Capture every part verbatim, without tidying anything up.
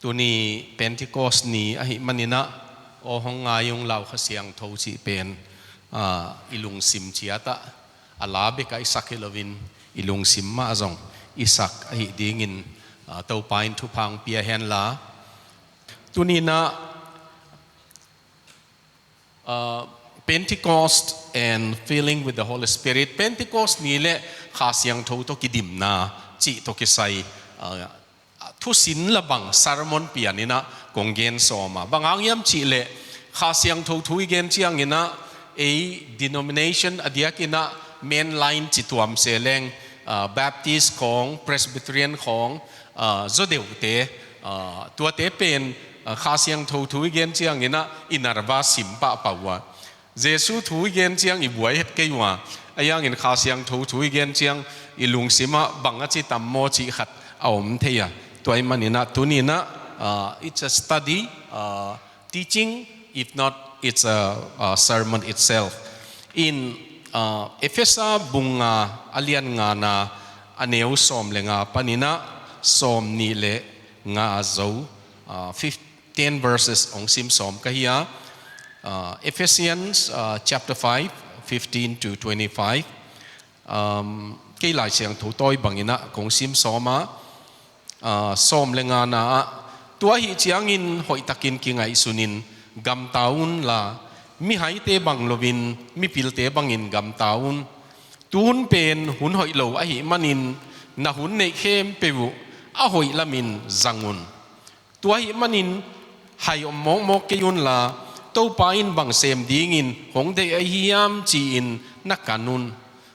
Tuni Pentecost ni ahih manin ah, aw hong ngai ung lau Kha Siangtho cih pen, ah, i lungsim ciat ah, a la bek ah i sak hi loin, i lungsim mah zong i sak ahih dingin, ah, Topa in thupha hong pia hen la. Tuni-in ah, Uh, Pentecost and filling with the Holy Spirit. Pentecost ni le Kha Siangtho tawh kidimna cih tawh kisai, uh, thusin la bang sermon pian in ah kong gen sawm a. Bang hang hiam cih leh Kha Siangtho thu i gen ciangin ah, ei denomination a diakin ah main line ci tuam se leng, uh, Baptist khawng, Presbyterian khawng, uh, zaw deuhte, uh, tuate pen, uh, Kha Siangtho thu i gen ciangin ah i nervous sim pahpah uh a. Jesu thu i gen ciang i buai het kei uh a. Ahi hangin Kha Siangtho thu i gen ciang i lungsim ah bang a ci tam maw cih khat a om thei a. Tua ahih manin ah tuni-in ah, uh, it's a study, uh, teaching, if not, it's a, a sermon itself. In, uh, Efesa bung nga, a lian ngana, a neu sawm le nga panin ah sawmnih le nga zo, uh, fifteen verses hong sim sawm ka hi a. Uh, Ephesians, uh, chapter five, fifteen to twenty-five. Um, kei Lai Siangtho tawi bangin ah kong sim sawm a, uh, sawm le ngana ah, tua ahih ciangin hoihtakin kingaihsunin gamta unla, mihaite bang loin mipilte bangin gamta un. Tu hun pen hun hoih lo ahih manin, na hun neih khempeuh uh a hoih lamin zang un. Tua ahih manin hai om mawkmawk kei unla, Topa in bang sem dingin hong deih ahi hiam ci-in na kan un.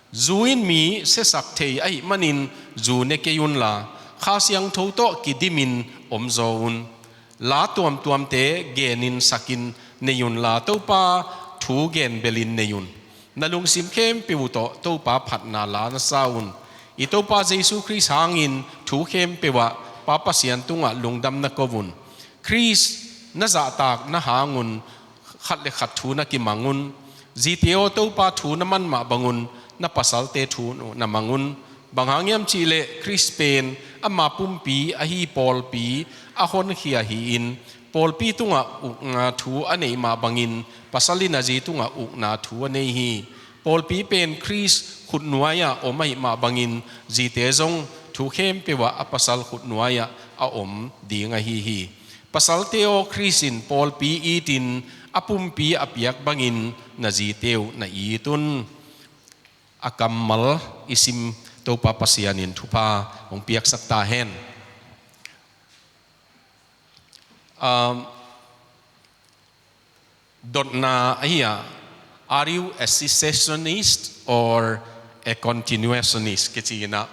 Zu in mi siasak thei ahih manin zu ne kei unla, Kha Siangtho tawh kidimin omzaw un. La tuamtuamte genin sakin nei unla, Topa thu gen belin nei un. Na lungsim khempeuh tawh Topa phatna la na sa un. I Topa Jesu Khrist hangin thu khempeuh ah Pa Pasian tungah lungdam na ko un. Khrist na zahtakna hangun khat le khat thu na kimang un. Zite aw, Topa thu na man mah bangun na pasalte thu na mang un. Bang hang hiam cih leh Khrist pen ama pumpi ahi pawlpi a honkhia hi-in, pawlpi tungah ukna thu a neih mah bangin pasal in a zi tungah ukna thu a nei hi. Pawlpi pen Khrist khutnuai-ah om ahih mah bangin zite zong thu khempeuh ah a pasal khutnuai-ah a om ding ahi hi. Pasalte aw, Khrist in pawlpi itin a pumpi a piak bangin na zite uh na it un. A kammal i sim Topa Pasian in thupha hong piaksak ta hen. Um, dotna ahi a, are you a cessationist or a continuationist? Kici-in ah,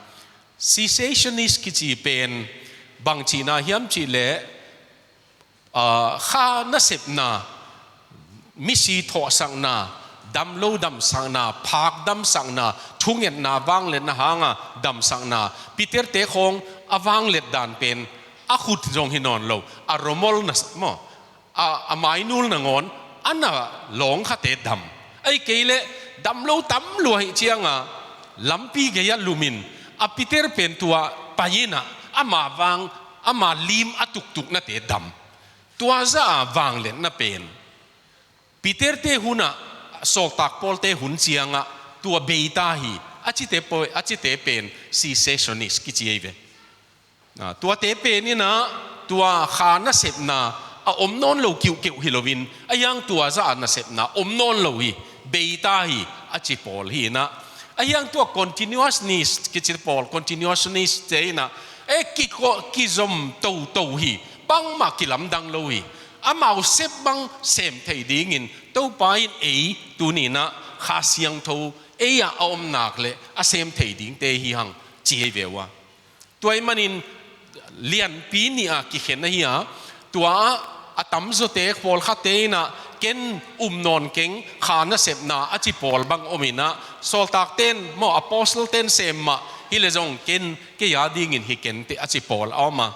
cessationist kici pen bang cihna hiam cih leh, ah, kha nasepna, misi thawhsakna, damlo damsakna, phak damsakna, thungetna, vangliatna hanga damsakna, Peter-te khawng a vanglet dan pen a khut zong hi nawn lo, a romol na s-, maw, a, a mainul nangawn a na lawngkhate dam. Ahih kei leh damlo tam lua ahih cianga lampi gei-ah lumin a Peter pen tua pai-in ah ama vang, ama lim a tuktuknate dam. Tua zah a vangliatna pen Peter-te hunah, Sawltak Paul-te hun ciangah tua beita hi. A cite pawi, a cite pen cessationist kici ahi ve. Ah, tuate pen in ah tua kha nasepna a om nawn lo kiuhkeuh hi loin, ahi hang tua zah a nasepna om nawn lo hi, beita hi a ci pawl hi-in ah, ahi hang tua continuationist kici pawl, continuationist-te in ah, eh, kiko-, kizom toto hi, bangmah kilamdang lo hi. Amau sep bang sem thei dingin Topa in ei tuni-in ah Kha Siangtho ei-ah a om nak leh a sem thei dingte hi hang ci hi ve uh a. Tua ahih manin lianpi nih a kikhen ahi a, tua a tamzawte pawlkhatte in ah ken um nawn keng, kha nasepna a ci pawl bang om in ah, sawltakte'n maw, apostle-te'n sem mah hi leh zong ken, kei a dingin hi kenteh a ci pawl a om a.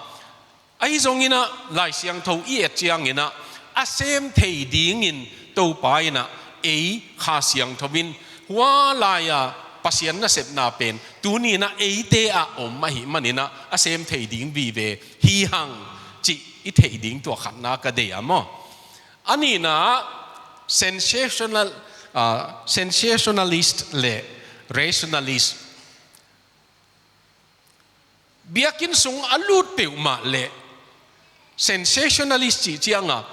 Ahi zongin ah Lai Siangtho i et ciangin ah a sem thei dingin Topa in ah ei Kha Siangtho in hua lai-a Pasian nasepna pen tuni-in ah eite ah om ahih manin ah a sem thei ding vive hi hang. cih i theih ding tua khatna ka deih a maw. A nihna sensational, ah, sensationalist le rationalist. Biakinn sung a lut peuhmah le sensationalist cih cianga,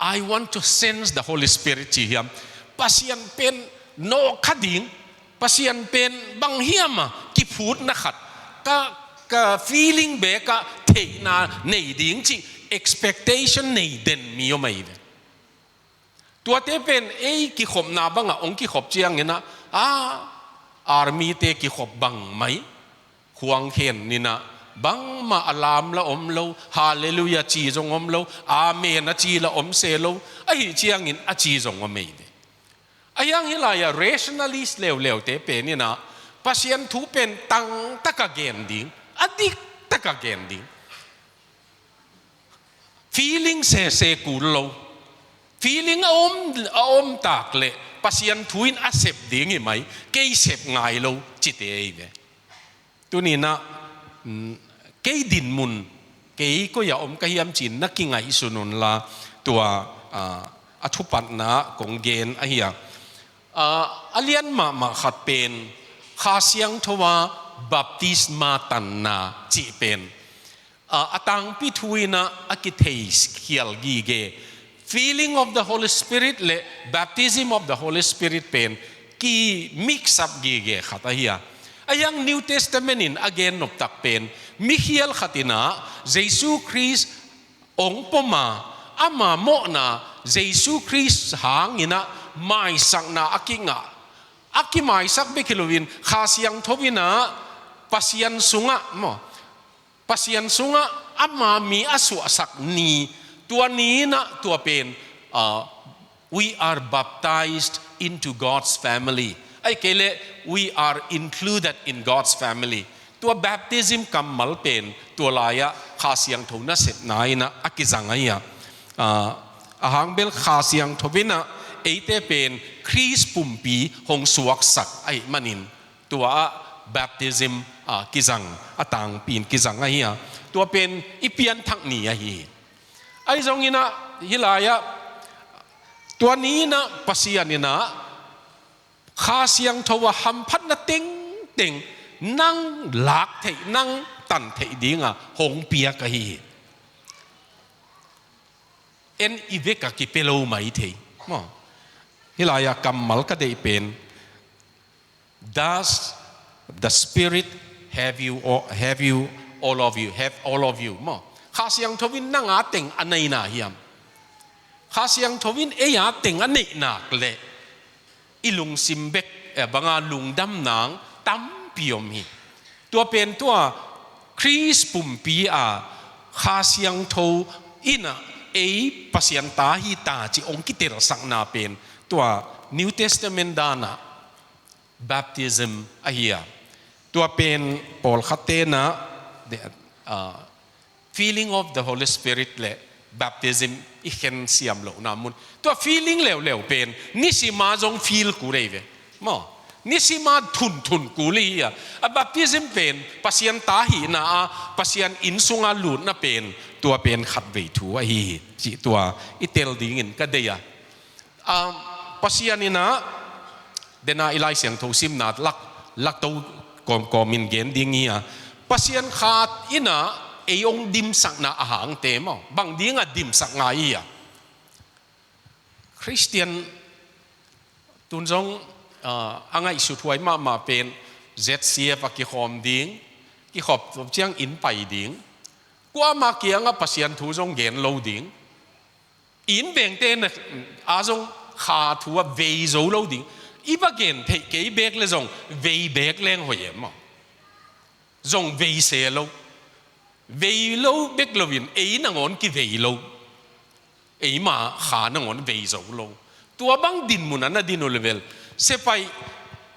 "I want to sense the Holy Spirit," ci hiam? Pasian pen nawh kha ding, Pasian pen bang hiam a kiphutna khat, ka, ka feeling bekah theihna nei ding cih expectation nei den mi om ahi ve. Tuate pen ei kikhopna bangah hong kikhop ciangin ah, a, army te kikhop bang mai, khuang khen ninah bangmah a lam la om lo, halleluiah ci zong om lo, amen a ci la om se lo, ahi ciangin a ci zong om ei ve. Ahiang hih lai-ah rationalist leuleute pen inah Pasian thu pen tangtaka gen ding, a diktaka gen ding. Feeling sese kul lo. Feeling a om, a om tak leh Pasian thu in a sep ding hi mai, kei sep ngai lo cite ei ve. Tuninah, mm, kei dinmun, kei koi-ah om ka hiam cin na kingaihsun unla, tua, ah, a thupatna kong gen ahi a. Ah, a lian mahmah khat pen, Kha Siangtho a baptisma tanna cih pen. Ah, a tangpi thu inah a kithei khial gige. Feeling of the Holy Spirit le baptism of the Holy Spirit pen ki mix up gige khat ahi a. Ahiang New Testament in a gen noptak pen, mikhial khat inah Jesu Khrist hong pom a, ama mawhna Jesu Khrist hanginah maisakna a kingah, a kimaisak bek hi loin Kha Siangtho inah Pasian sungah maw, Pasian sungah ama mi a suahsak ni, tua ni inah tua pen, ah, we are baptized into God's family. Ahih kei leh, we are included in God's family. Tua baptism kammal pen tua lai-ah Kha Siangtho nasepna inah a kizang ahi a. Ah, a hang bel Kha Siangtho inah eite pen Khrist pumpi hong suaksak ahih manin, tua ah baptism, ah, kizang, a tangpi in kizang ahi a. Tua pen i pianthak ni ahi hi. Ahi zong inah hih lai-ah tua ni inah Pasian inah Kha Siangtho a hamphatna tengteng nang lak theih, nang tan theih dinga hong piak ahi hi. En i vekah kipia lo mai thei maw. Hih lai-ah kammal ka deih pen, "Does the Spirit have you all, have you all of you, have all of you?" maw. Kha Siangtho in nang a teng a nei na hiam? Kha Siangtho in ei a teng a neih nak leh i lungsim bek, eh, banga lungdam nang tampi om hi. Tua pen tua Khrist pumpi a Kha Siangtho inah ei Pasian ta hi ta ci hong kitelsakna pen tua New Testament danah baptism ahi a. Tua pen pawlkhat tenah, the, ah, feeling of the Holy Spirit le baptism i khen siam lohna mun. Tua feeling leuleu pen nisima zong feel kul ei ve maw. Nisima thunthun kul hi a. A baptism pen Pasian ta hihna a, Pasian inn sunga lutna pen, tua pen khatvei thu ahi hi cih tua i tel dingin ka deih a. Ah, Pasian inah, dena i Lai Siangtho simna lak, lakto kawmkawmin gen ding hi a. Pasian khat inah ei hong dimsakna a hangte maw, bang dinga dimsak ngai hi a. Khristian tun zong, ah, a ngaihsut huai mahmah pen Z C F a kikhawm ding, kikhop ciang inn pai ding. Kuama kiangah Pasian thu zong gen lo ding. Inn vengte na a zong Kha thu a vei zo lo ding. I va gen theih kei bek le zong vei bek leng hoih em maw. Zong vei se lo. Vei lo bek loin ei nangawn kivei lo. Eima Kha nangawn vei zo lo. Tua bang dinmun a na din uh level. Sepaih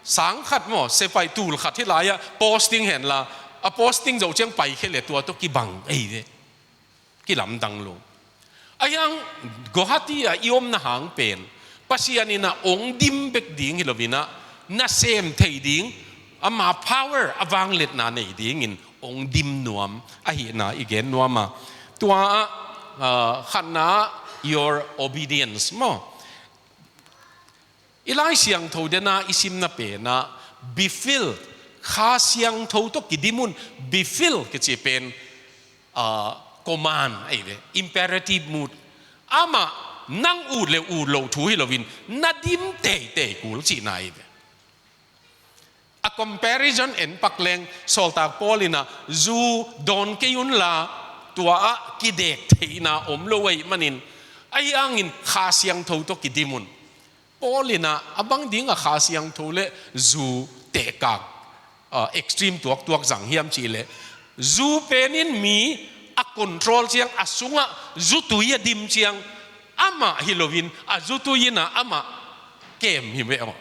sang khat maw, sepaih tul khat hih lai-ah posting henla, a posting zo ciang paikhia le tua tawh kibang ei ve. Kilamdang lo. Ahiang Guwahati ah i omna hang pen Pasian inah hong dim bek ding hi loinah, nasem thei ding, ama power a vangliatna nei dingin hong dim nuam ahihna i gen nuam a. Tua ah, ah, khatna ah, your obedience maw. I Lai Siangtho dena i simna penah, be filled, Kha Siangtho tawh kidim un, be filled kici pen, ah, command ahi ve, imperative mood. Amah nang ut le ut loh thu hi loin, na dim teitei kul cihna ahi ve. A comparison en pak leng, sawltak Paul inah, zu dawn kei unla, tua ah kidek theihna om lo ahih manin, ahi hangin Kha Siangtho tawh kidim un. Paul inah a bang dingah Kha Siangtho le zu tehkak, ah, extreme tuaktuak zang hiam cihleh, zu penin mi a control ciang, a sungah zutui a dim ciang, amah hi loin a zutui inah amah kem hi ve aw.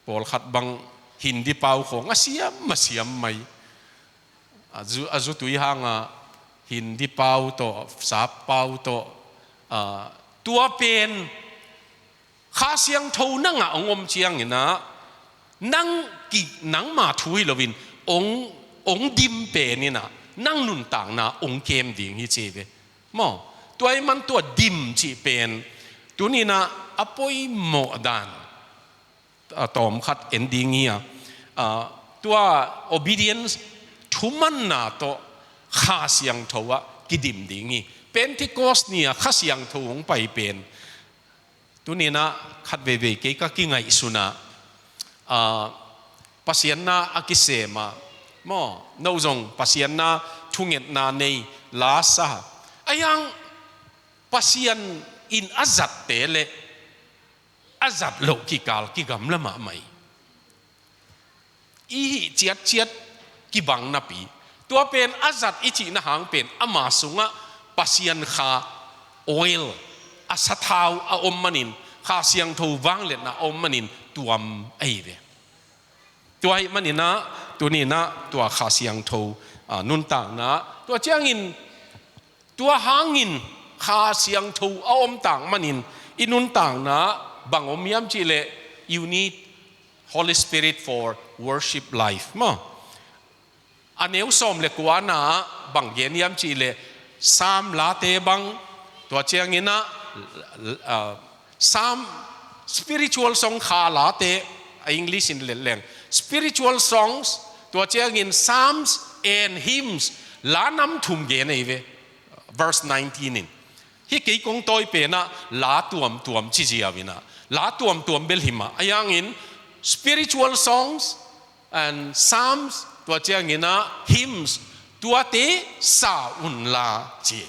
Pawlkhat bang Hindi pau khawng a siam, a siam mai. A zu, a zutui hanga Hindi pau tawh, sap pau tawh, ah, tua pen Kha Siangtho nangah hong om cianginah, nang ki, nangma thu hi loin, hong, hong dim peninah, nang nuntakna hong kem ding hi ci ve. Maw, tua ahih man tua dim cih pen, tuninah a poimawh dan, a tawmkhat en ding hi a, ah, tua obedience, thumanna tawh Kha Siangtho ah kidim ding hi. Pentecost ni-a Kha Siangtho hong pai pen, tuninah khat veivei kei ka kingaihsunah, ah, Pasian na a kisema, maw, no zong Pasian na thungetna nei, la sa. Ahi hang Pasian in a zatte le a zat loh kikal kigamla mahmah hi. I hih ciatciat kibang napi, tua pen a zat i cihna hang pen ama sungah Pasian Kha, oil, a sathau a om manin, Kha Siangtho vangliatna a om manin tuam ahi ve. Tua ahih maninah, tuninah tua Kha Siangtho, ah, nuntakna, tua ciangin, tua hangin Kha Siangtho a om tak manin i nuntakna bang om hiam cihleh, you need Holy Spirit for worship life maw. A neu sawm le kuana bang gen hiam cihleh, Psalm late bang, tua cianginah, ah, Psalm, spiritual song kha late, a English in let leng, spiritual songs, tua ciangin Psalms and hymns, la nam thum gen ahi ve. Verse nineteen in, hih kei kong tawi penah la tuamtuam ci ziau inah, la tuamtuam bel hi mah. Ahi hangin spiritual songs and psalms, tua cianginah hymns, tuate sa unla ci.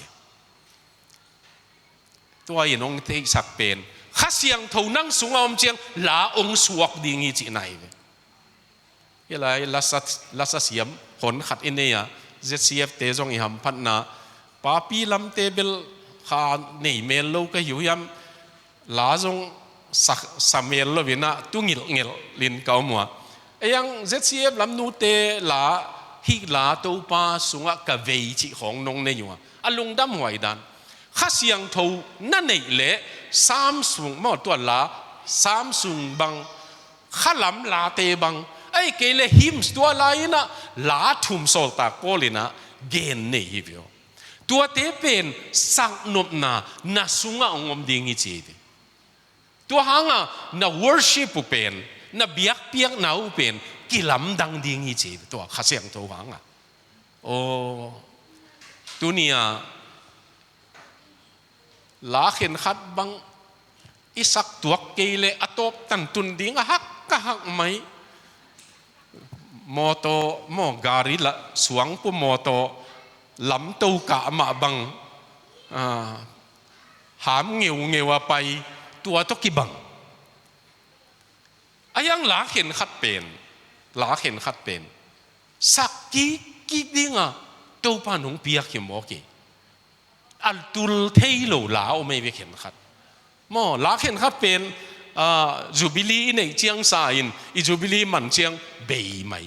Tua in hong theihsak pen, Kha Siangtho nang sungah om ciang la hong suak ding hi cihna hi ve. Hi lai lasa, lasa siam hon khat i nei a, Z C F te zong i hamphatna, papi lamte bel kha nei mel lo ka hi uh hiam, la zong sa, sa mel lo inah tu ngilhngilh in ka om uh a. Ei ang Z C F lam nute la, hih la Topa sungah ka vei cih khawng nong nei uh a, a lungdam huai dan. Kha Siangtho na neih leh Psalm sung, maw, tua la, Psalm sung bang, khalam late bang, ahih kei leh hymns, tua lai inah la thum sawltak Paul inah gen nei hi ve aw. Tuate pen saknopna na sungah hong om ding hi ci hi ve. Tua hanga na worship uh pen, na biakpiakna uh pen kilamdang ding hi ci hi ve, tua Kha Siangtho hanga. Aw, tuni-a la khenkhat bang i sak tuak kei leh a tawp tan tun ding a hak ka hak mai. Mawtaw, maw, gari la, suangpu mawtaw lamto kah mah bang, ah, ham ngeungeu a pai, tua tawh kibang. Ahi ang la khenkhat pen, la khenkhat pen sak kikkik dinga Topa in hong piak hi mawk hi. A tul thei lo la om ei ve khenkhat. Maw, la khenkhat pen, ah, Jubilee i neih ciang sa in, i Jubilee man ciang bei mai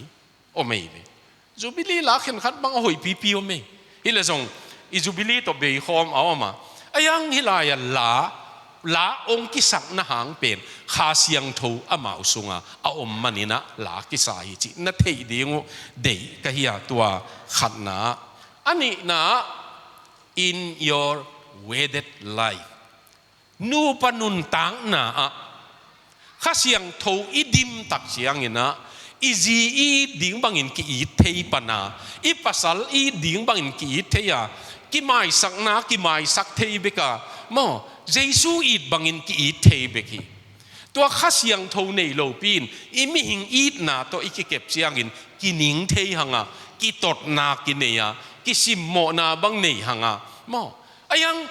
om ei ve. Jubilee la khenkhat bang a hoih pipi om ei. Hi leh zong i Jubilee tawh beikhawm a om a. Ahi ang hih lai-a la, la hong kisakna hang pen Kha Siangtho amau sunga a om maninah la kisa hi cih na theih ding uh deih ka hi a, tua khatna. A nihna, In your wedded life, nupa nuntakna ah Kha Siangtho i dim tak ciangin ah, i zi i it ding bangin ki-it thei pan a, i pasal i it ding bangin ki-it thei a, kimaisakna kimaisak thei bek a, maw, Jesu it bangin ki-it thei bek hi. Tua Kha Siangtho nei lopi in i mihing itna tawh i kikep ciangin kining thei hang a, kitotna kinei a, kisimmawhna bang nei hang a, maw. Ahi hang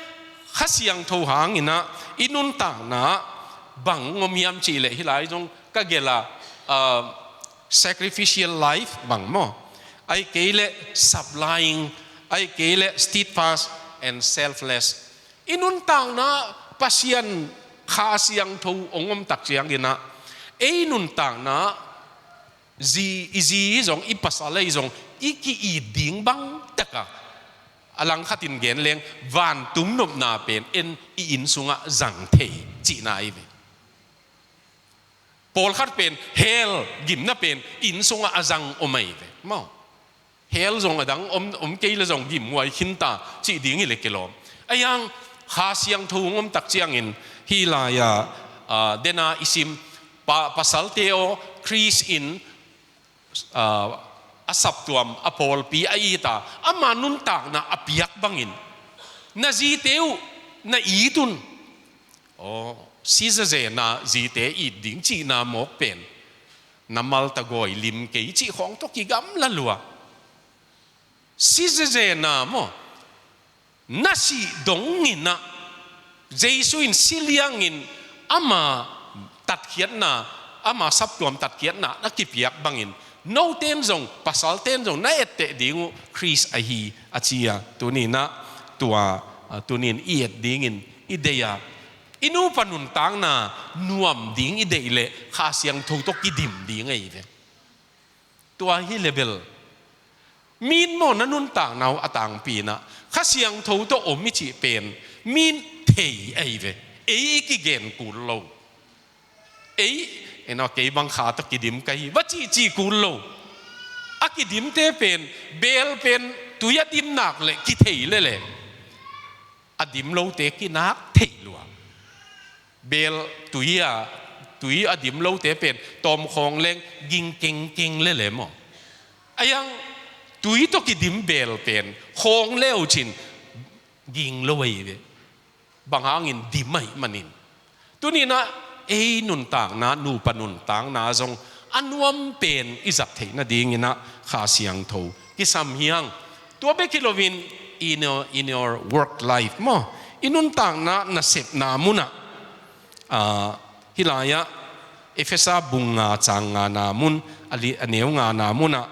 Kha Siangtho hangin ah i nuntakna ah bang om hiam cih leh, hih lai zong ka gelh a, ah, sacrificial life bang, maw, ahih kei leh sublime, ahih kei leh steadfast and selfless. I nuntakna ah Pasian Kha Siangtho hong om tak ciangin ah, ei nuntakna ah zi, i zi hi zong, i pasal hi zong, i ki-it ding bang tak a, a langkhat in gen leng, vantung nopna pen en i inn sungah zang thei cihna ahi ve. Pawlkhat pen hell gimna pen inn sungah a zang om ahi ve, maw. Hell zong a dang om, om kei leh zong gimhuai khin ta cih ding hi leh kilawm. Ahi hang Kha Siangtho hong om tak ciangin, hih lai-ah, ah, den a i sim, pa, pasalte aw, Khrist in, ah, a saptuam, a pawlpi a it a, ama nuntakna a piak bangin na zite uh na it un. Aw, si zezen a zite it ding cihna mawk pen na malta gawi lim kei cih khawng tawh kigamla lua. Si zezen a, maw, na sih dongin ah, Jesu in si liangin ama tatkhiatna, ama saptuam tatkhiatna na kipiak bangin, note'n zong, pasalte'n zong na etteh ding uh Khrist ahi, a ci a. Tuni-in ah tua, ah, tuni-in i et dingin i deih a, i nupa nuntakna nuam ding i deih leh Kha Siangtho tawh kidim ding ahi ve. Tua hi leh bel, mi'n maw, na nuntakna uh a tangpi-in ah Kha Siangtho tawh om i cih pen mi'n thei ahi ve. Ei i kigen kul lo. Ei, en aw, kei bang Kha tawh kidim ka hi, va cihcih kul lo. A kidimte pen, bel pen tui a dim nak leh kithei lele, a dim lote kinak thei lua. Bel tui a, tui a dim lote pen tawm khawng leng ging kengkeng lele, maw. Ahi hang tui tawh kidim bel pen khawng le uh cin ging lo ahi ve. Bang hangin dim ahih manin. Tuni-in ah ei nuntakna, nupa nuntakna zong a nuam pen i zat theih nadingin ah Kha Siangtho kisam hi hang. Tua bek hi loin, in your, in your work life, maw, i nuntakna nasepna mun ah, ah, hih lai-ah Efesa bung nga cang ngana mun, a li-, a neu ngana mun ah,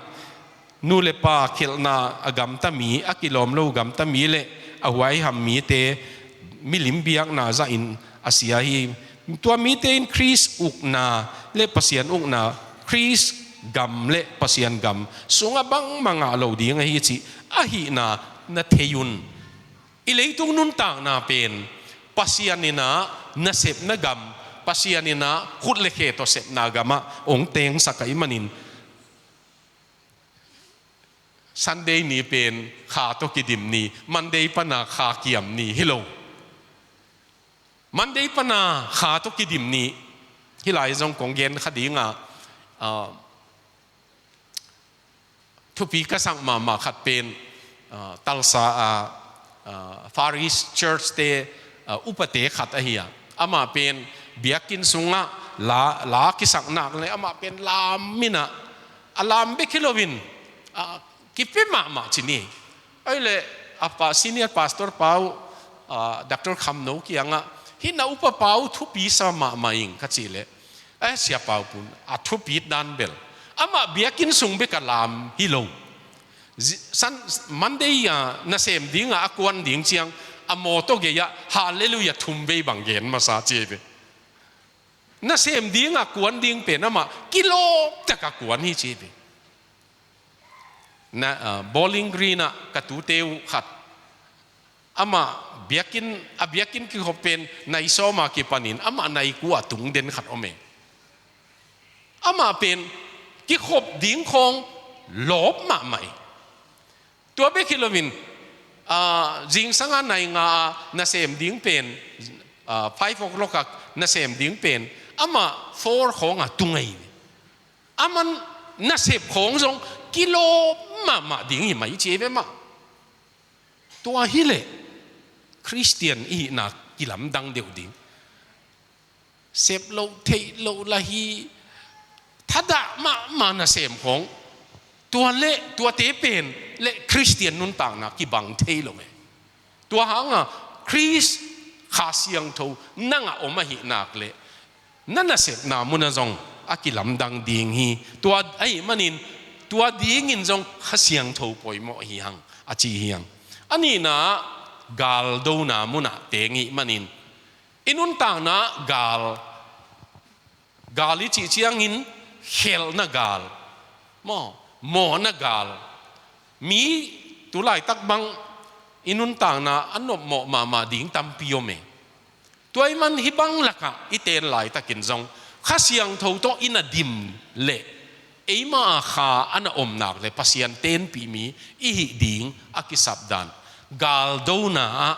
nu le pa khelhna a gamta mi, a kilawm lo gamta mi le a huaiham mite milim biakna zahin a sia hi. Tua mite in Khrist ukna le Pasian ukna, Khrist gam le Pasian gam sungah bangmah ngah lo ding ahi cih ahihna na thei un. I leitung nuntakna pen Pasian in ah nasepna gam, Pasian in ah khut le khe tawh sepna gamah hong tengsak ahih manin, Sunday ni pen Kha tawh kidim ni, Monday pan a Kha kiam ni hi lo. Monday pan a Kha tawh kidim ni, hih lai zong kong gen kha ding a, ah, thupi ka sak mahmah khat pen, ah, Tulsa a, ah, Far East Church te, ah, upate khat ahi a. Amah pen biakinn sungah la, la kisak nak le amah pen lam in ah, a lam bek hi loin, ah, kipia mahmah ci ni. Ahih leh a pa, senior pastor pa uh, ah, Doctor Kham No kiangah, hih na upa pa uh thupi sa mahmah ing, ka cih leh, eh, Sia Pau Pun, a thupit dan bel, amah biakinn sung bek a lam hi lo. Zi-, Sun-, Monday a nasem ding a, a kuan ding ciang, a mawtaw gei-ah Hallelujah thum vei bang gen masa ci ve. Nasem ding a kuan ding pen amah kilawp tak a kuan hi ci ve. Na, ah, Bowling Green ah ka tute uh khat, amah biakinn, a biakinn kikhop pen nai sawm a kipanin amah nai kua a tung den khat om e. Amah pen kikhop ding khawng lawp mahmah e. Tua bek hi loin, Ah, zingsanga nai nga a nasem ding pen, ah, five o'clock a nasem ding pen, amah four khawng a tung ahi. Aman nasep khawng zong kilawm mahmah ding hi mai ci ve mah. Tua hileh Khristian i hihna kilamdang deuh ding. Sep loh theih loh lah hi, thadah mahmah nasem khawng. Tua leh tuate pen leh Khristian nuntakna kibang thei lo e. Tua hanga Khrist Kha Siangtho nangah om ahih nak leh na nasepna munah zong a kilamdang ding hi. Tua ahih manin tua dingin zong Kha Siangtho poimawh hi hang a ci hi hang. A nihna, galdona munah teng hih manin i nuntakna gal, gal i cih ciangin khelhna gal, maw, mawhna gal. Mi tulaitak bang i nuntakna a nopmawh mahmah ding tampi om e. Tua ahih man hih bang lakah i ten laitakin zong Kha Siangtho tawh i na dim leh eima a kha a na om nak leh Pasian tenpih mi i hih ding a kisap dan. Galdona ah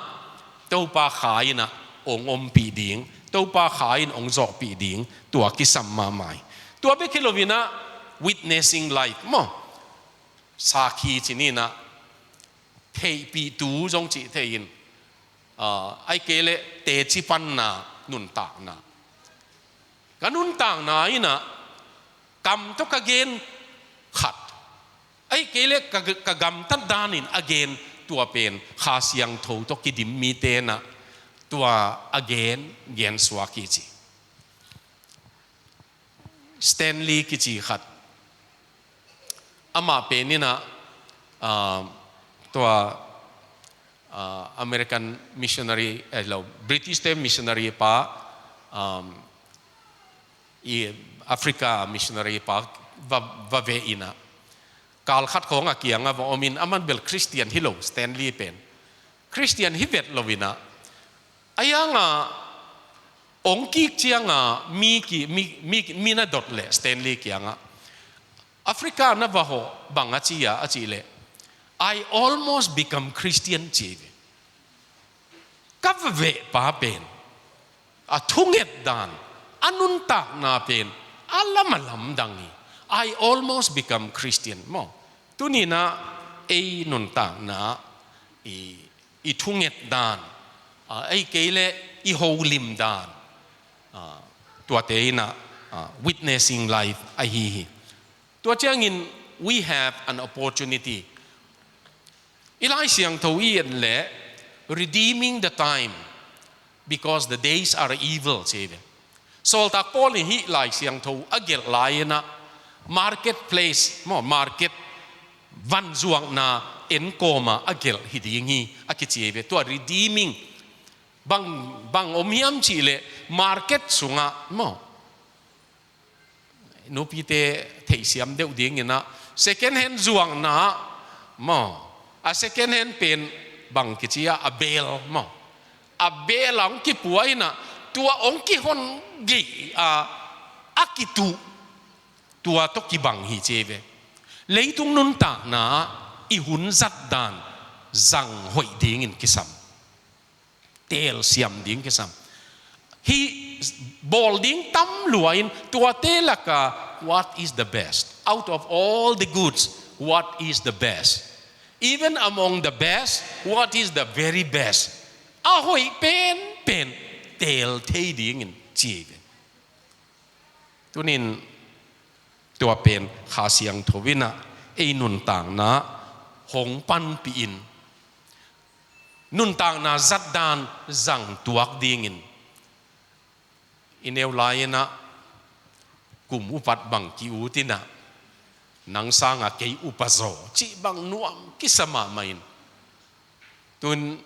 Topa Kha in ah ong ompih ding, Topa Kha in ong zawhpih ding, tua kisam mahmah hi. Tua bek hi lo in ah witnessing life maw, sakhi ci ni in ah, theihpihtu zong cih thei in, ah, ahih kei leh teci panna nuntakna. Ka nuntakna in ah kam tawh ka gen khat, ahih kei leh ka, ka gamtat danin a gen, tua pen Kha Siangtho tawh kidim mite in ah tua a gen, gen suak hi ci. Stanley kici khat. Amah pen in ah, ah, tua, ah, American missionary, eh, lo, British te missionary pa, um, i Africa missionary pa va, va ve in ah, kal khat khawng a kiangah va om in, aman bel Khristian hi lo, Stanley pen. Khristian hi vet lo in ah, a hiangah ong kik ciangah mi ki, mi, mi, mi na dot leh Stanley kiangah, Africa na va hawh bang a ci a, a cih leh, "I almost become Christian," ci ve. Ka va veh pa pen a thunget dan, a nuntakna pen a lam a lamdang hi. "I almost become Christian," maw. Tuni in ah ei nuntakna i, i thunget dan, a, ahih kei leh i holim dan, a, tuate in ah, a, witnessing life ahi hi. Tua ciangin we have an opportunity. I Lai Siangtho i et leh, "Redeeming the time, because the days are evil," ci ve. Sawltak Paul in hih Lai Siangtho a gelh lai in ah marketplace maw, market, vanzuakna enkawm a a gelh hi ding hi a kici ve. Tua redeeming bang, bang om hiam cih leh market sungah maw, nupite theihsiam deuh ding in ah, second hand zuakna maw, a second hand pen bang kici a, a bel maw, a bel a ong kipua in ah, tua ong kihon gei a, a kituh, tua tawh kibang hi ci ve. Leitung nuntakna i hun zat dan zang hoih dingin kisam, telsiam ding kisam. Hih bawl ding tam lua in, tuate lakah what is the best? Out of all the goods, what is the best? Even among the best, what is the very best? A hoih penpen teel thei dingin ci hi ve. Tunin tua pen Kha Siangtho in ah ei nuntakna hong panpih in, nuntakna zatdan zang tuak dingin i neu lai-in ah kum upat bang ki-ut in ah, nang sangah kei upa zaw cih bang nuam kisa mahmah in. Tun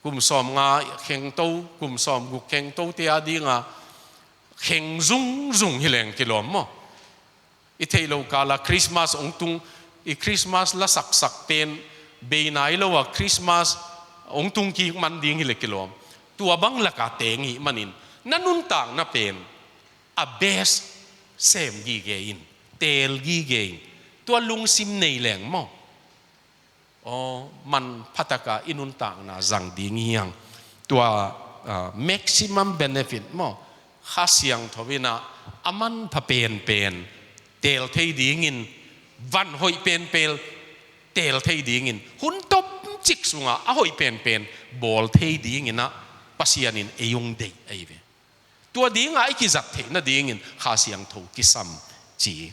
kum sawmnga khengto, kum sawmguk khengtote a dingah kheng zungzung hi leng kilawm maw? I theih loh kala Christmas hong tung, i Christmas la saksak pen bei nai lo a Christmas hong tung kik man ding hi leh kilawm. Tua bang lakah teng hih manin na nuntakna pen a best sem gige in, teel gige in, tua lungsim nei leng maw? aw, manpha taka i nuntakna zang ding hi hang. Tua, ah, maximum benefit maw, Kha Siangtho in ah a manpha penpen teel thei dingin, van hoih penpen teel thei dingin, hun tomcik sungah a hoih penpen bawl thei dingin ah Pasian in ei hong deih ahi ve. Tua dingah i kizat theih nadingin Kha Siangtho kisam ci.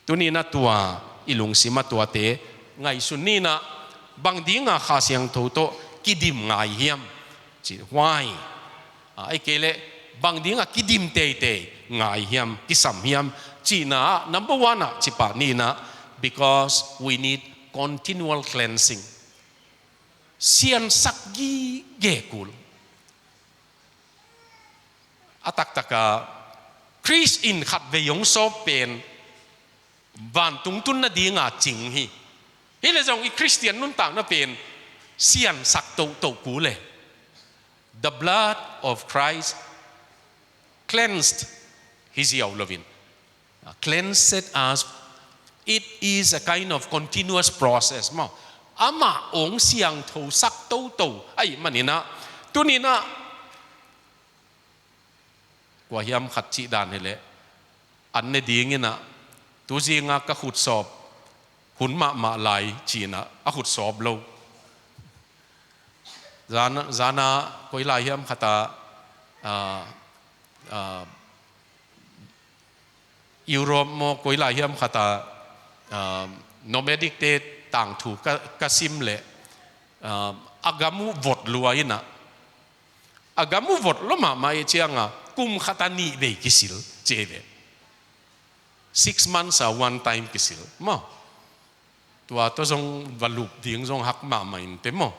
Tuni-in ah tua i lungsim ah tuate ngaihsun ni-in ah, bang dingah Kha Siangtho tawh kidim ngai hiam ci, why? Ah, ahih kei leh bang dingah kidim teitei ngai hiam, kisam hiam cihna ah, number one ah ci pah ni-in ah, because we need continual cleansing. Siansak gige kul. A taktak ah Khrist in khatvei hong sawp pen vantung tun nadinga cing hi. Hi leh zong i Khristian nuntakna pen siansak tohtoh kul e. The blood of Christ cleansed hi ziau loin, uh, cleansed us. It is a kind of continuous process maw. Amah hong siangthosak toto ahih manin ah, tuni-in ah kua hiam khat cih dan hi leh, an ne dingin ah, tu zinga ka khut sawp hun mahmah lai ci-in ah a khut sawp lo. Zan, zan ah koi lai hiam khat ah, ah, ah, Europe maw, koi lai hiam khat ah, ah, nomadic te tangthu ka, ka sim leh, ah, a gam uh vot lua in ah, a gam uh vot lua mahmah ahih ciangin kum khat ah nih vei kisil ci hi ve. Six months ah one time kisil maw. Tua tawh zong va lup ding zong hak mahmah in teh maw.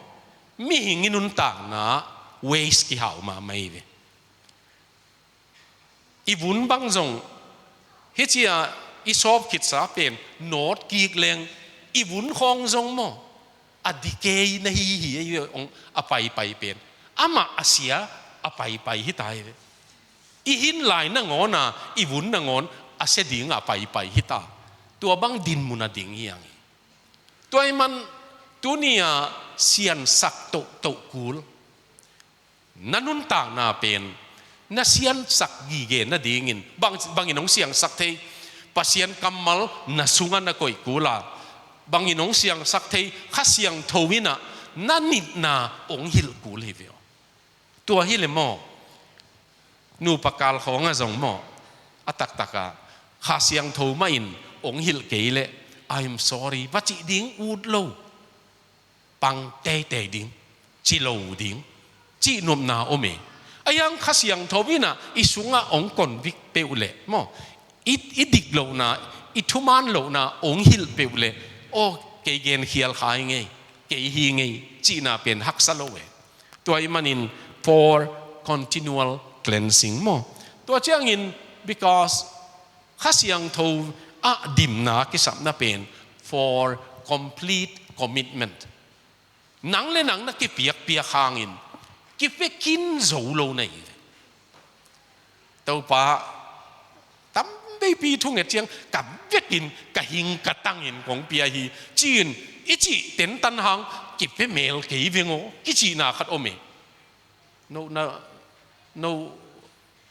Mihing i nuntakna waste kihau mahmah hi ve. I vun bang zong, hih ci-a i sawp khitsa pen nawt kik leng, i vun khawng zong maw, a decay na hi hi, a paipai pen, amah a sia a paipai hi ta hi ve. I hin lai nangawn a, i vun nangawn a sia ding a paipai hi ta. Tua bang dinmun a ding hi hang hi. Tua ahih man tuni-a siansak tohtoh kul. Na nuntakna pen na siansak gige nadingin, bang, bangin hong siansak thei? Pasian kammal na sungah na koih kul a, bangin hong siansak thei? Kha Siangtho in ah na nitna hong hilh kul hi ve aw. Tua hi leh maw, nupa kal khawngah zong maw, a taktak ah Kha Siangtho mah in hong hilh kei leh, "I'm sorry," va cih ding ut lo. Pang teitei ding, ci lo ding, cihnopna om e. Ahi hang Kha Siangtho in ah i sungah hong convict peuh leh maw, i, i dik lohna, i thuman lohna hong hilh peuh leh, "Aw, kei genkhial kha hi ngei, kei hi ngei," cihna pen haksa lo e. Tua ahih manin for continual cleansing maw. Tua ciangin, because Kha Siangtho ah dimna kisapna pen for complete commitment. Nang le nang na kipiakpiak hangin kipia khin zo lo na hi. Topa, tamveipi thunget ciang ka vekin, ka hing ka tangin kong pia hi, ci-in i cih tentan hang, kipia mel kei veng aw, kicihna khat om e. No, na, no,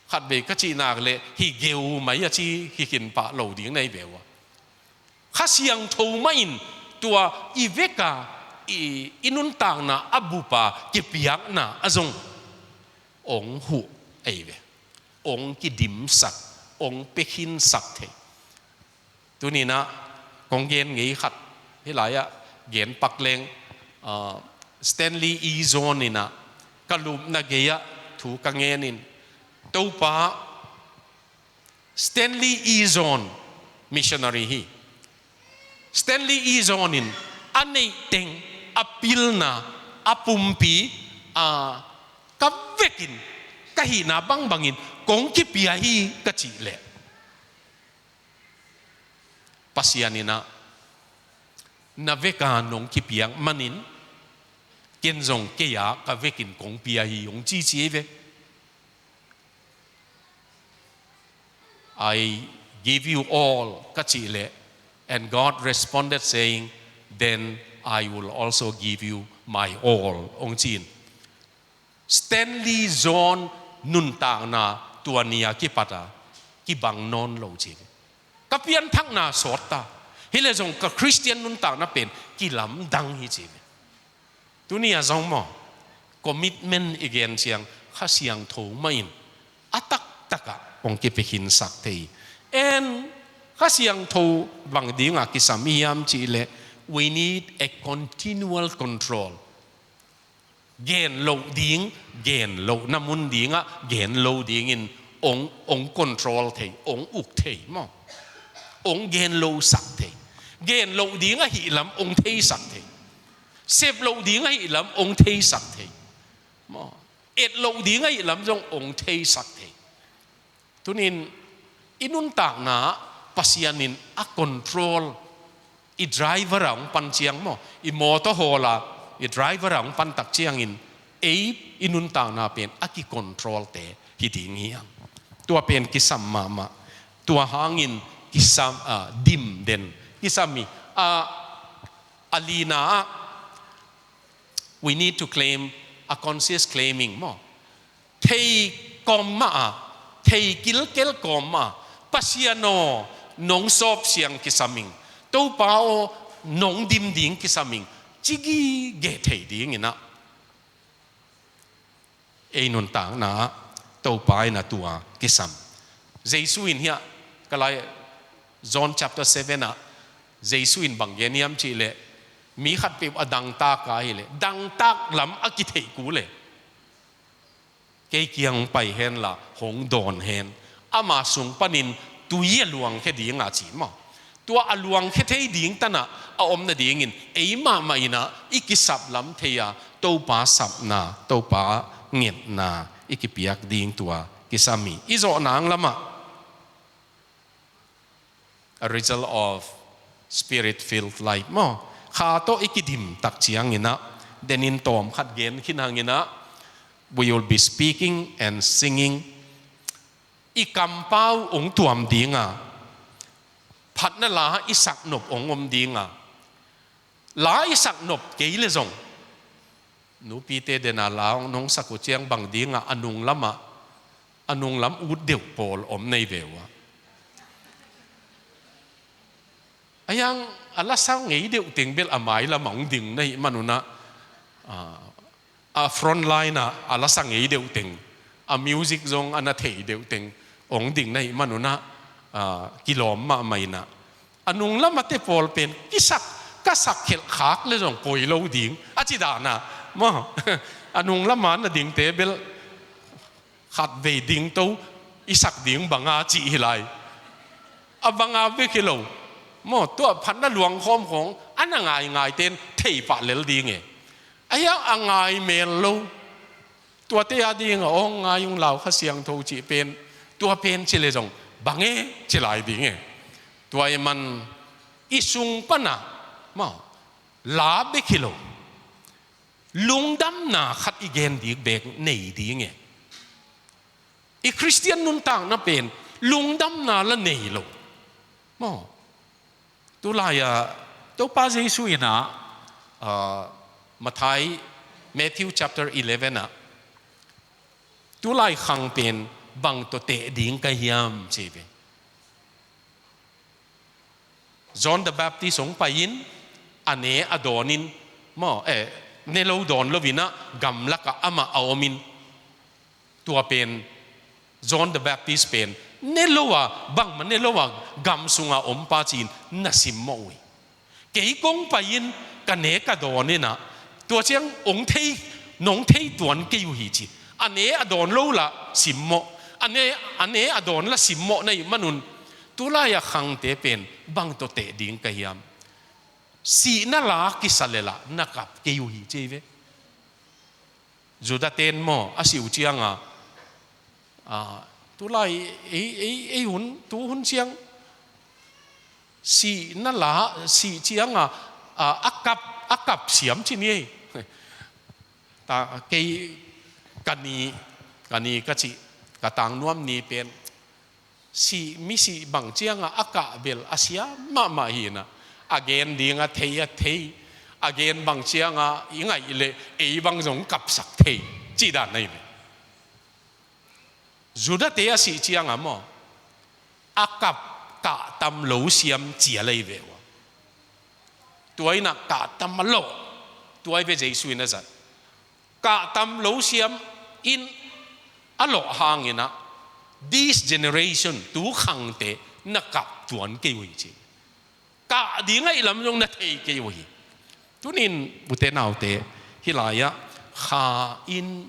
khatvei ka cih nak leh hih geu mai a ci hi khin pah lo ding na hi ve uh a. Kha Siangtho mah in tua i vek a, i, i nuntakna a bup a kipiakna ah zong hong huh ahi ve. Hong kidimsak, hong pia khinsak thei. Tuni-in ah kong gen ngei khat, hih lai-ah gen pak leng, ah, Stanley E. Jones in ah ka lupna gei-ah thu ka ngen in, Topa, Stanley E. Jones missionary hi. Stanley E. Jones in a neih teng, a pilna, a pumpi, a, ka vekin, ka hihna bangbangin kong kipia hi ka cih leh, Pasian in ah na vek a nong kipiak manin ken zong kei a ka vekin kong pia hi, hong cici ve. "I give you all," ka cih leh, and God responded saying, "Then I will also give you my all, hong ci-in. Stanley Jones nuntakna tua ni a kipat a kibang nawn lo ci ve. Ka pianthakna sawt ta. Hi leh zong ka Khristian nuntakna pen kilamdang hi ci ve. Tuni a zong maw, commitment i gen ciang Kha Siangtho mah in a taktak ah hong kipia khinsak thei. And Kha Siangtho bang ding a kisam i hiam cih leh, we need a continual control. Gen loh ding, gen lohna mun ding ah gen lo dingin hong, hong control thei, hong uk thei maw. Hong gen losak thei. Gen loh ding ahih lam hong theisak thei. Sep loh ding ahih lam hong theisak thei. Maw. Et loh ding ahih lam zong hong theisak thei. Tuni-in i nuntakna ah Pasian in a control, i driver a hong pan ciang maw, i mawtaw hawl a i driver a hong pan tak ciangin ei i nuntakna pen a kicontrol-te hi ding hi hang. Tua pen kisam mahmah. Tua hangin kisam, ah, dim den kisam hi. Ah, a lina ah, we need to claim a conscious claiming maw. Thei kawm mah a, thei kilkel kawm mah a, Pasian aw, nong sawp siang kisam ing, Topa aw, nong dim ding kisam ing, ci gige thei dingin ah ei nuntakna ah Topa in a tua kisam. Jesu in hiah ka lai John chapter seven ah Jesu in bang gen hiam cih leh, mi khatpeuh a dangtak a hi leh, dangtak lam a kitheih kul leh kei kiang pai hen la hong dawn hen. Ama sung panin tui a luangkhia ding a ci maw. Tua a luangkhia thei ding tan ah a om nadingin ei mahmah in ah i kisap lam thei a, Topa sapna, Topa ngetna i kipiak ding tua kisam hi. I zawh nang lam ah a result of spirit-filled life maw. Kha tawh i kidim tak ciangin ah, denin tawm khat gen khin hangin ah, we will be speaking and singing. I kampau hong tuam ding a, phatna la i saknop hong om ding a, la i saknop kei leh zong, nupite den a la hong nong sak uh ciang bang ding a, a nung lam ah, a nung lam ut deuh pawl om nei ve uh a. A hiang a la sa ngei deuh teng bel a mai lam ah hong ding na hih man un ah, ah, a front line ah a la sa ngei deuh teng, a music zong a na thei deuh teng hong ding na hih man un ah, ah, kilawm mahmah in ah, a nung lam a te pawl pen kisak, ka sak khelh khak leh zong poi lo ding a ci dan a maw. A nung lam a na dingte bel khatvei ding to i sak ding bang a cih hi lai. A bang a bek hi lo maw, tua phatna luang khawm khawng a na ngaingaite'n thei pah lel ding e. A hiang a ngai mel lo, tuate a ding a, aw ngai ung lau, Kha Siangtho cih pen, tua pen ci leh zong bang e ci lai ding e. Tua ahih man i sung pan a maw, la bek hi lo, lungdamna khat i gen dik bek nei ding e. I Khristian nuntakna pen lungdamna la nei lo maw. Tulai ah Topa Jesu in ah, ah, Matthai, Matthew chapter eleven ah, tulai khang pen bang tawh teh ding ka hiam ci ve. John the Baptist hong pai-in a ne a dawnin maw, eh, ne lo dawn lo-in ah gamlak ah amah a omin, tua pen John the Baptist pen ne lo a, bangmah ne lo a gam sungah om pa ci-in na simmawh uh hi. Kei kong pai-in ka ne ka dawn in ah, tua ciang hong thei, nong thei tuan kei uh hi ci. A ne a dawn lo la simmawh, a ne, a ne a dawn la simmawh na hih man un, tulai ah khangte pen bang tawh teh ding ka hiam? Sihna la kisa leh la na kap kei uh hi ci ve. Judah ten maw, a sih uh ciang a, ah, tulai ei, ei, ei hun, tu hun ciang sihna la, sih ciang a, ah, a kap, a kap siam ci ni ei. Ta, kei ka ni, ka ni ka cih, ka tangnuam ni pen sih, misih bang ciang a, a kah bel a siam mahmah hi in ah, a gen ding a thei a thei, A gen bang cianga i ngaih leh ei bang zong kapsak thei cih dan ahi ve. Judate a sih cianga maw, a kap kahtam lo siam cial ahi ve ua. Tua inah kahtam a lawh, tua ahi ve Jesu in a zat. Kahtam lo siam in a lawh hanginah this generation, tu khangte na kap tuan kei uh hi ci. Kah ding ahih lam zong na thei kei uh hi. Tunin ute naute, hih lai-ah Kha in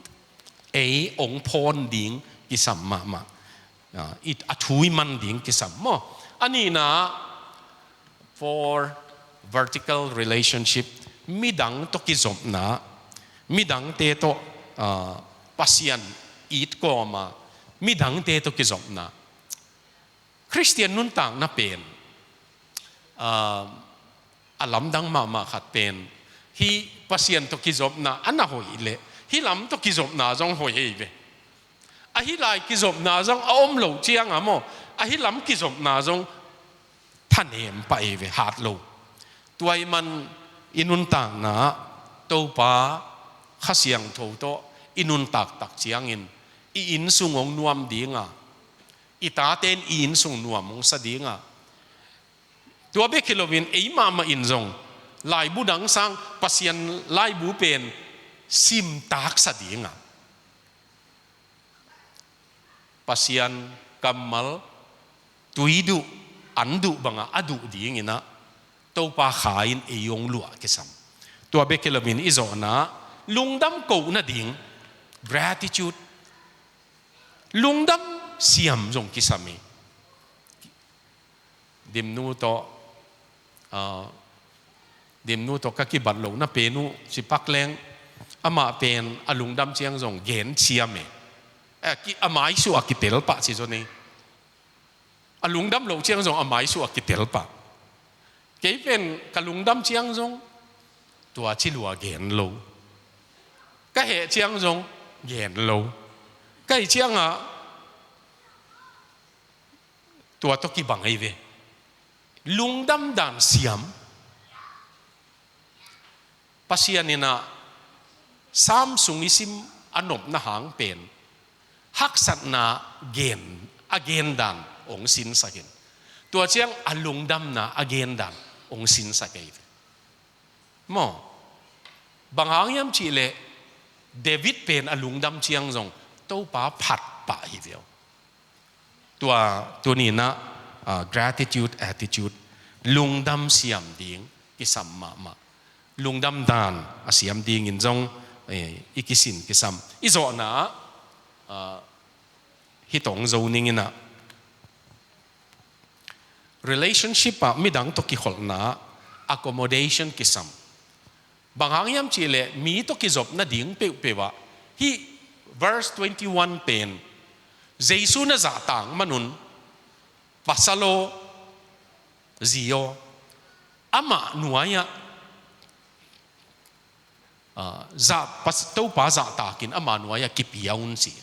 ei ong phawn ding kisam mahmah. A, i, a thu i man ding kisam maw. A nihna, for vertical relationship, midang tawh kizopna, midangte tawh, a, Pasian it kawma midangte tawh kizopna. Khristian nuntakna pen, a, a lamdang mahmah khat pen, hih Pasian tawh kizopna a na hoih leh hih lam tawh kizopna zong hoih ahi ve. A hih lai kizopna zong a om loh cianga maw, a hih lam kizopna zong thanem pah ahi ve, hat lo. Tua ahih man i nuntakna Topa Kha Siangtho tawh i nuntak tak ciangin i innsung hong nuam dinga, i tate in i innsung nuam hong sa dinga, tua bek hi loin ei mahmah in zong laibu dang sang Pasian laibu pen simtaksa dinga, Pasian kammal tui duh, an duh banga a duh dinginah Topa Kha in ei hong luah kisam. Tua bek hi loin i zawhna lungdam koh nading, gratitude, lungdam siam zong kisam hi. Dimnu tawh, a, Dimnu tawh ka kibat lohna pen uh ci pak leng, amah pen a lungdam ciang zong gen ciam e. A, ki, a maisuah a kitel pah ci zaw ni. A lungdam loh ciang zong a maisuah a kitel pah. Kei pen ka lungdam ciang zong tua ci lua gen lo. Ka heh ciang zong gen lo. Ka hih ciangah tua tawh kibang ahi ve. Lungdam dan siam. Pasian inah Sam sung i sim a nopna hang pen haksatna gen, a gen dan hong sinsakin, tua ciang a lungdamna a gen dan hong sinsak ahi ve. Maw, bang hang hiam cihleh David pen a lungdam ciang zong Topa phat pah hi ve uh. Tua tuninah, ah, gratitude attitude, lungdam siam ding kisam mahmah. Lungdam dan a siam dingin zong, eh, i kisin kisam. I zawhna, ah, hih tawh hong zo ninginah, relationship ah midang tawh kikholhna accommodation kisam. Bang hang hiam cihleh mi tawh kizop nading peuhpeuh ah, hih verse twenty-one pen Jesu na zahtak manun, pasal aw, zi aw, amah nuai-ah, ah, zah, pas, Topa zahtakin amah nuai-ah kipia un ci.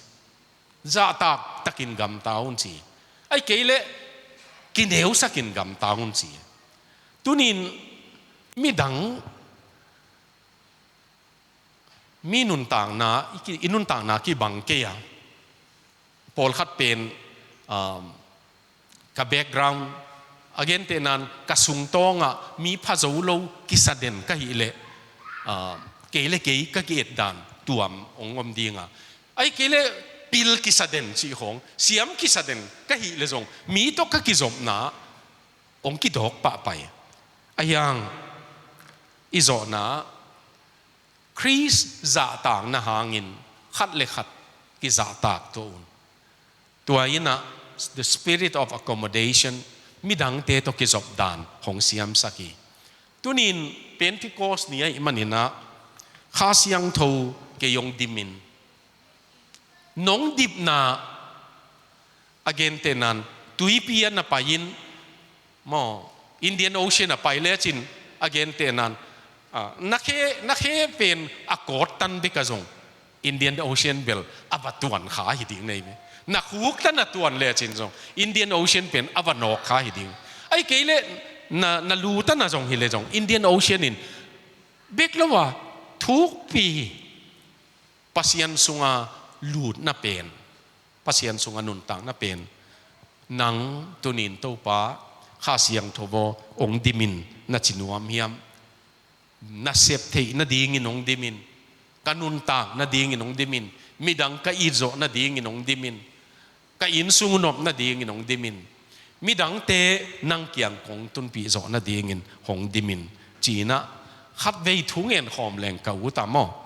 Zahtak takin gamta un ci. Ahih kei leh kineusakin gamta un ci. Tunin midang, mi nuntakna, i ki, i nuntakna kibang kei a, pawlkhat pen, um, ka background, a gentehnan ka sungtawngah mi pha zo lo kisa den ka hih leh, ah, kei le kei ka ki-et dan tuam hong om dinga, ahih kei leh pil kisa den cih khawng, siam kisa den ka hih leh zong mi tawh ka kizopna hong kidawk pahpai. Ahi hang i zawhna Khrist zahtakna hangin khat le khat kizahtak tuah un. Tua inah the spirit of accommodation, midangte tawh kizop dan hong siamsak hi. Tunin Pentecost ni ahih maninah Kha Siangtho kei hong dimin, nong dipna, a gentehnan tuipi ah na pai-in, maw, Indian Ocean ah pai lecin, a gentehnan, ah, na khe, na khe pen a kawttan dikah zong Indian Ocean bel a va tuan kha hi ding nei ve. Na khuktan a tuan lecin zong Indian Ocean pen a va nawk kha hi ding. Ahih kei leh na, na lutan a zong hi leh zong Indian Ocean in Bek lo a, thukpi Pasian sunga lutna pen, Pasian sunga nuntakna pen, nang tunin Topa Kha Siangtho aw hong dimin na ci nuam hiam? Na sep theih nadingin hong dimin, ka nuntak nadingin hong dimin, midang ka it zawh nadingin hong dimin, ka innsung uh nop nadingin hong dimin, midangte nang kiang kong tunpih zawh nadingin hong dimin, ci-in ah khatvei thu ngen khawm leng ka ut a maw.